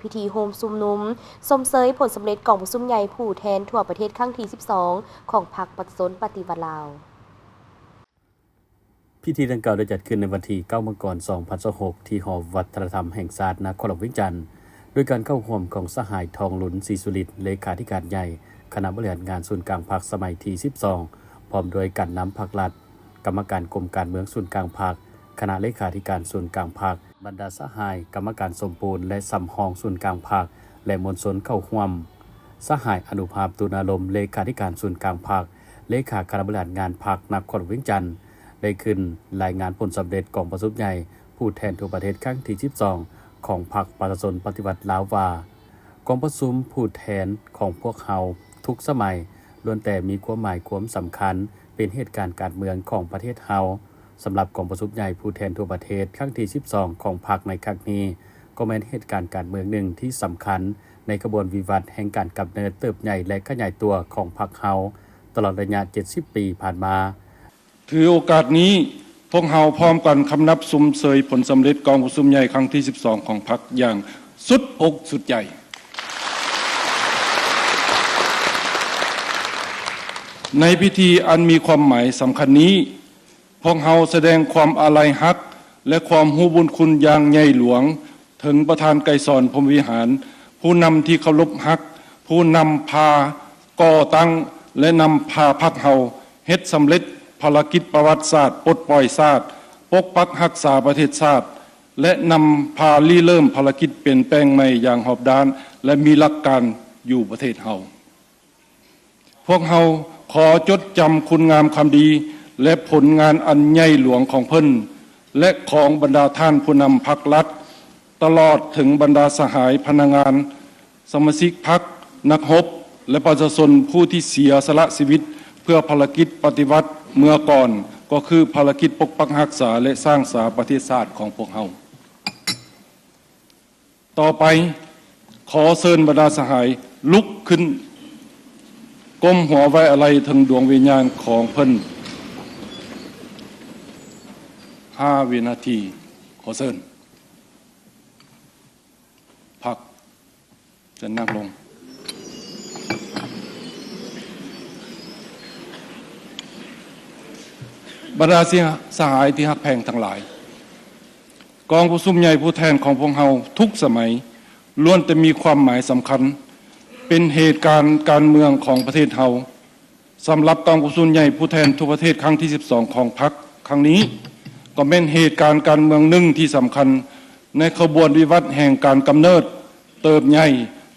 ພິທີໂຮມຊຸມນຸມຊົມເຊີຍຜົນສຳເລັດກອງປະຊຸມໃຫຍ່ຜູ້ແທນທົ່ວປະເທດຄັ້ງທີສິບສອງ ຂອງພັກປະຊາຊົນປະຕິວັດລາວ. ພິທີດັ່ງກ່າວໄດ້ຈັດຂຶ້ນໃນວັນທີເກົ້າ ມັງກອນ ສອງພັນຊາວຫົກ ທີ່ຫໍວັດທະນະທຳແຫ່ງຊາດນະຄອນຫຼວງວຽງຈັນ ໂດຍການເຂົ້າຮ່ວມຂອງສະຫາຍ ທອງລຸນ ສີສຸລິດ ເລຂາທິການໃຫຍ່ຄະນະບໍລິຫານງານສູນກາງພັກສະໄໝທີສິບສອງ ພ້ອມດ້ວຍການນຳພັກລັດ, ກຳມະການກົມການເມືອງສູນກາງພັກ, ຄະນະເລຂາທິການສູນກາງພັກ, ບັນດາສະຫາຍກຳມະການສົມບູນ ແລະ ສຳຮອງສູນກາງພັກ ແລະ ມວນຊົນເຂົ້າຮ່ວມ. ສະຫາຍ ອະນຸພາບ ຕຸນາລົມ ເລຂາທິການສູນກາງພັກ, ເລຂາຄະນະບໍລິຫານງານພັກນະຄອນຫຼວງວຽງຈັນ ໄດ້ຂຶ້ນລາຍງານຜົນສຳເລັດກອງປະຊຸມໃຫຍ່ຜູ້ແທນທົ່ວປະເທດຄັ້ງທີສິບສອງ ຂອງພັກປະຊາຊົນປະຕິວັດລາວວ່າ, ກອງປະຊຸມຜູ້ແທນຂອງພວກເຮົາທຸກສະໄໝ ລ້ວນແຕ່ມີຄວາມໝາຍຄວາມສຳຄັນ ເປັນເຫດການການເມືອງຂອງປະເທດເຮົາ. ສຳລັບກອງປະຊຸມໃຫຍ່ຜູ້ແທນທົ່ວປະເທດຄັ້ງທີສິບສອງ ຂອງພັກໃນຄັ້ງນີ້ ກໍແມ່ນເຫດການການເມືອງໜຶ່ງທີ່ສຳຄັນໃນຂະບວນວິວັດແຫ່ງການກຳເນີດ, ເຕີບໃຫຍ່ ແລະ ຂະຫຍາຍຕົວຂອງພັກເຮົາ ຕະຫຼອດໄລຍະເຈັດສິບປີຜ່ານມາ. ຖືໂອກາດນີ້, ພວກເຮົາພ້ອມກັນຄຳນັບຊົມເຊີຍຜົນສຳເລັດກອງປະຊຸມໃຫຍ່ຄັ້ງທີສິບສອງ ຂອງພັກຢ່າງສຸດອົກສຸດໃຈ. ໃນພິທີອັນມີຄວາມໝາຍສຳຄັນນີ້, ພວກເຮົາສະແດງຄວາມອາໄລຮັກ ແລະ ຄວາມຮູ້ບຸນຄຸນຢ່າງໃຫຍ່ຫຼວງ ເຖິງປະທານໄກສອນ ພົມວິຫານ, ຜູ້ນຳທີ່ເຄົາລົບຮັກ, ຜູ້ນຳພາກໍ່ຕັ້ງ ແລະ ນຳພາພັກເຮົາເຮັດສຳເລັດພາລະກິດປະຫວັດສາດ ປົດປ່ອຍຊາດ, ປົກປັກຮັກສາປະເທດຊາດ ແລະ ນຳພາລິເລີ່ມພາລະກິດປ່ຽນແປງໃໝ່ຢ່າງຮອບດ້ານ ແລະ ມີຫຼັກການຢູ່ປະເທດເຮົາ. ພວກເຮົາຂໍຈົດຈຳຄຸນງາມຄວາມດີ ແລະ ຜົນງານອັນໃຫຍ່ຫຼວງຂອງເພິ່ນ ແລະ ຂອງບັນດາທ່ານຜູ້ນຳພັກລັດ, ຕະຫຼອດເຖິງບັນດາສະຫາຍພະນັກງານ, ສະມາຊິກພັກ, ນັກຮົບ ແລະ ປະຊາຊົນຜູ້ທີ່ເສຍສະຫຼະຊີວິດເພື່ອພາລະກິດປະຕິວັດເມື່ອກ່ອນ, ກໍຄືພາລະກິດປົກປັກຮັກສາ ແລະ ສ້າງສາປະເທດຊາດຂອງພວກເຮົາ. ຕໍ່ໄປ, ຂໍເຊີນບັນດາສະຫາຍລຸກຂຶ້ນ, ກົ້ມຫົວໄວ້ອາໄລເຖິງດວງວິນຍານຂອງເພິ່ນ ຫ້າວິນາທີ. ຂໍເຊີນ. ພັກ ເຊີນນັ່ງລົງ. ບັນດາສະຫາຍທີ່ຮັກແພງທັງຫຼາຍ, ກອງປະຊຸມໃຫຍ່ຜູ້ແທນຂອງພວກເຮົາທຸກສະໄໝ ລ້ວນແຕ່ມີຄວາມໝາຍສຳຄັນ ເປັນເຫດການການເມືອງຂອງປະເທດເຮົາ. ສຳລັບກອງປະຊຸມໃຫຍ່ຜູ້ແທນທົ່ວປະເທດຄັ້ງທີສິບສອງ ຂອງພັກຄັ້ງນີ້ ກໍແມ່ນເຫດການການເມືອງໜຶ່ງທີ່ສຳຄັນ ໃນຂະບວນວິວັດແຫ່ງການກຳເນີດ, ເຕີບໃຫຍ່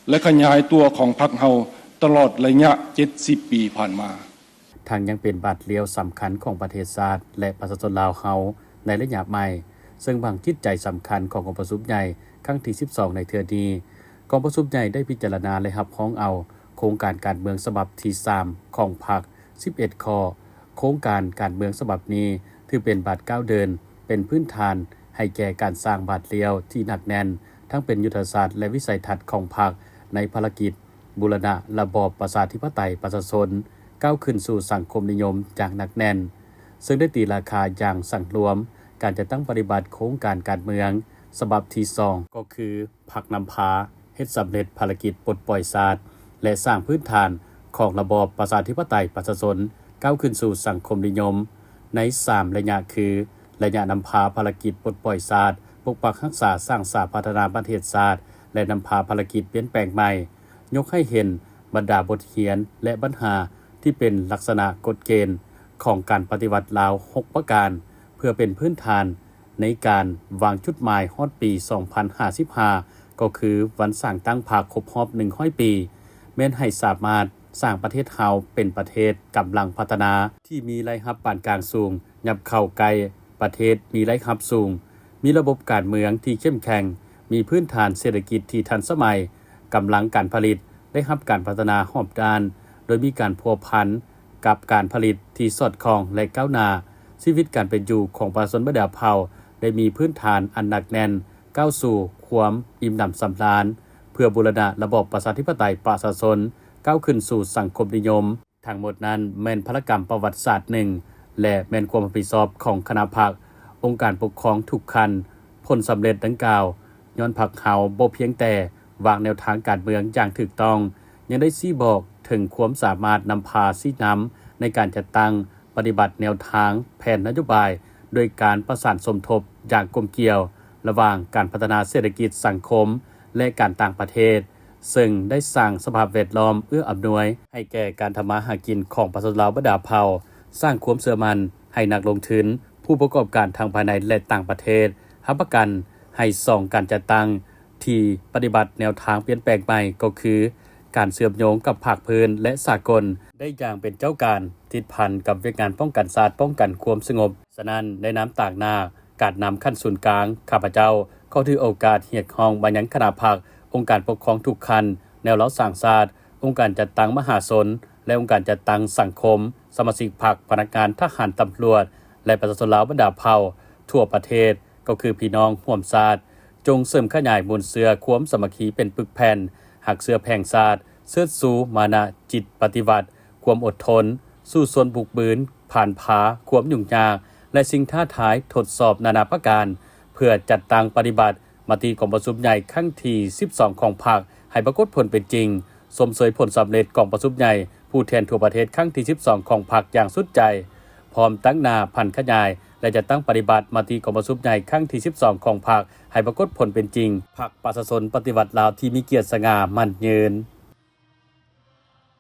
ແລະ ຂະຫຍາຍຕົວຂອງພັກເຮົາຕະຫຼອດໄລຍະເຈັດສິບປີຜ່ານມາ. ທັງຍັງເປັນບາດລ້ຽວສຳຄັນຂອງປະເທດຊາດ ແລະ ປະຊາຊົນລາວເຮົາໃນໄລຍະໃໝ່, ເຊິ່ງຫວັງຈິດໃຈສຳຄັນຂອງກອງປະຊຸມໃຫຍ່ຄັ້ງທີສິບສອງ ໃນເທື່ອນີ້. ກອງປະຊຸມໃຫຍ່ໄດ້ພິຈາລະນາ ແລະ ຮັບຮອງເອົາໂຄງການການເມືອງສະບັບທີສາມຂອງພັກ ສິບເອັດຂໍ້. ໂຄງການການເມືອງສະບັບນີ້ຖືເປັນບາດກ້າວເດີນ, ເປັນພື້ນຖານໃຫ້ແກ່ການສ້າງບາດລ້ຽວທີ່ໜັກແໜ້ນ, ທັງເປັນຍຸດທະສາດ ແລະ ວິໄສທັດຂອງພັກໃນພາລະກິດ ບູລະນະລະບອບປະຊາທິປະໄຕປະຊາຊົນ ກ້າວຂຶ້ນສູ່ສັງຄົມນິຍົມຢ່າງໜັກແໜ້ນ, ເຊິ່ງໄດ້ຕີລາຄາຢ່າງສັງລວມການຈັດຕັ້ງປະຕິບັດໂຄງການການເມືອງສະບັບທີສອງ ກໍຄື ພັກນຳພາເຮັດສຳເລັດພາລະກິດປົດປ່ອຍຊາດ ແລະ ສ້າງພື້ນຖານຂອງລະບອບປະຊາທິປະໄຕປະຊາຊົນ ກ້າວຂຶ້ນສູ່ສັງຄົມນິຍົມ ໃນສາມໄລຍະຄື ໄລຍະນຳພາພາລະກິດປົດປ່ອຍຊາດ, ປົກປັກຮັກສາ, ສ້າງສາພັດທະນາປະເທດຊາດ ແລະ ນຳພາພາລະກິດປ່ຽນແປງໃໝ່, ຍົກໃຫ້ເຫັນບັນດາບົດຮຽນ ແລະ ບັນຫາທີ່ເປັນລັກສະນະກົດເກນຂອງການປະຕິວັດລາວຫົກປະການ ເພື່ອເປັນພື້ນຖານ ໃນການວາງຈຸດໝາຍຮອດປີສອງພັນຫ້າສິບຫ້າ ກໍຄືວັນສ້າງຕັ້ງພັກຄົບຮອບໜຶ່ງຮ້ອຍປີ, ແມ່ນໃຫ້ສາມາດສ້າງປະເທດເຮົາເປັນປະເທດກຳລັງພັດທະນາ ທີ່ມີລາຍຮັບປານກາງສູງ, ຫຍັບເຂົ້າໃກ້ປະເທດມີລາຍຮັບສູງ, ມີລະບົບການເມືອງທີ່ເຂັ້ມແຂງ, ມີພື້ນຖານເສດຖະກິດທີ່ທັນສະໄໝ, ກຳລັງການຜະລິດໄດ້ຮັບການພັດທະນາຮອບດ້ານ, ໂດຍມີການພົວພັນ ກັບການຜະລິດທີ່ສອດຄ່ອງ ແລະ ກ້າວໜ້າ, ຊີວິດການເປັນຢູ່ຂອງປະຊາຊົນບັນດາເຜົ່າໄດ້ມີພື້ນຖານອັນໜັກແໜ້ນ, ກ້າວສູ່ຄວາມອີ່ມໜຳສຳລານ, ເພື່ອບູລະນະລະບອບປະຊາທິປະໄຕປະຊາຊົນ, ກ້າວຂຶ້ນສູ່ສັງຄົມນິຍົມ. ທັງໝົດນັ້ນແມ່ນພາລະກຳປະຫວັດສາດໜຶ່ງ ແລະ ແມ່ນຄວາມຮັບຜິດຊອບຂອງຄະນະພັກ, ອົງການປົກຄອງທຸກຂັ້ນ. ຜົນສຳເລັດດັ່ງກ່າວ ຍ້ອນພັກເຮົາບໍ່ພຽງແຕ່ ວາງແນວທາງການເມືອງຢ່າງຖືກຕ້ອງ, ຍັງໄດ້ຊີ້ບອກເຖິງຄວາມສາມາດນຳພາຊີ້ນຳໃນການຈັດຕັ້ງປະຕິບັດແນວທາງແຜນນະໂຍບາຍ ໂດຍການປະສານສົມທົບຢ່າງກົມກ່ຽວລະຫວ່າງການພັດທະນາເສດຖະກິດສັງຄົມ ແລະ ການຕ່າງປະເທດ, ເຊິ່ງໄດ້ສ້າງສະພາບແວດລ້ອມເອື້ອອຳນວຍໃຫ້ແກ່ການທຳມາຫາກິນຂອງປະຊາຊົນລາວບັນດາເຜົ່າ, ສ້າງຄວາມເຊື່ອໝັ້ນໃຫ້ນັກລົງທຶນ, ຜູ້ປະກອບການທັງພາຍໃນ ແລະ ຕ່າງປະເທດ ຮັບປະກັນໃຫ້ຊ່ອງການຈັດຕັ້ງທີ່ປະຕິບັດແນວທາງປ່ຽນແປງໃໝ່ ກໍຄືການເຊື່ອມໂຍງກັບພາກພື້ນ ແລະ ສາກົນ ໄດ້ຢ່າງເປັນເຈົ້າການ, ຕິດພັນກັບວຽກງານປ້ອງກັນຊາດ, ປ້ອງກັນຄວາມສະຫງົບ. ສະນັ້ນ, ໃນນາມຕາງໜ້າ ການນຳຂັ້ນສູນກາງ, ຂ້າພະເຈົ້າຂໍຖືໂອກາດຮຽກຮ້ອງມາຍັງຄະນະພັກ, ອົງການປົກຄອງທຸກຂັ້ນ, ແນວລາວສ້າງຊາດ, ອົງການຈັດຕັ້ງມະຫາຊົນ ແລະ ອົງການຈັດຕັ້ງສັງຄົມ, ສະມາຊິກພັກ, ພະນັກງານ, ທະຫານ, ຕຳຫຼວດ ແລະ ປະຊາຊົນລາວບັນດາເຜົ່າທົ່ວປະເທດ, ກໍຄືພີ່ນ້ອງຮ່ວມຊາດ, ຈົ່ງເສີມຂະຫຍາຍມູນເຊື້ອຄວາມສາມັກຄີເປັນປຶກແຜ່ນ, ຮັກເຊື້ອແພງຊາດ, ເຊີດຊູມານະຈິດປະຕິວັດ, ຄວາມອົດທົນ, ສູ້ຊົນບຸກບືນ, ຜ່ານຜ່າຄວາມຫຍຸ້ງຍາກ ແລະ ສິ່ງທ້າທາຍ, ທົດສອບນານາປະການ ເພື່ອຈັດຕັ້ງປະຕິບັດມະຕິກອງປະຊຸມໃຫຍ່ຄັ້ງທີສິບສອງຂອງພັກໃຫ້ປາກົດຜົນເປັນຈິງ, ຊົມເຊີຍຜົນສຳເລັດກອງປະຊຸມໃຫຍ່ຜູ້ແທນທົ່ວປະເທດຄັ້ງທີສິບສອງຂອງພັກຢ່າງສຸດໃຈ, ພ້ອມຕັ້ງໜ້າຜັນຂະຫຍາຍ ແລະ ຈັດຕັ້ງປະຕິບັດມະຕິກອງປະຊຸມໃຫຍ່ຄັ້ງທີສິບສອງຂອງພັກໃຫ້ປາກົດຜົນເປັນຈິງ. ພັກປະຊາຊົນປະຕິວັດລາວທີ່ມີກຽດສະຫງ່າໝັ້ນຍືນ.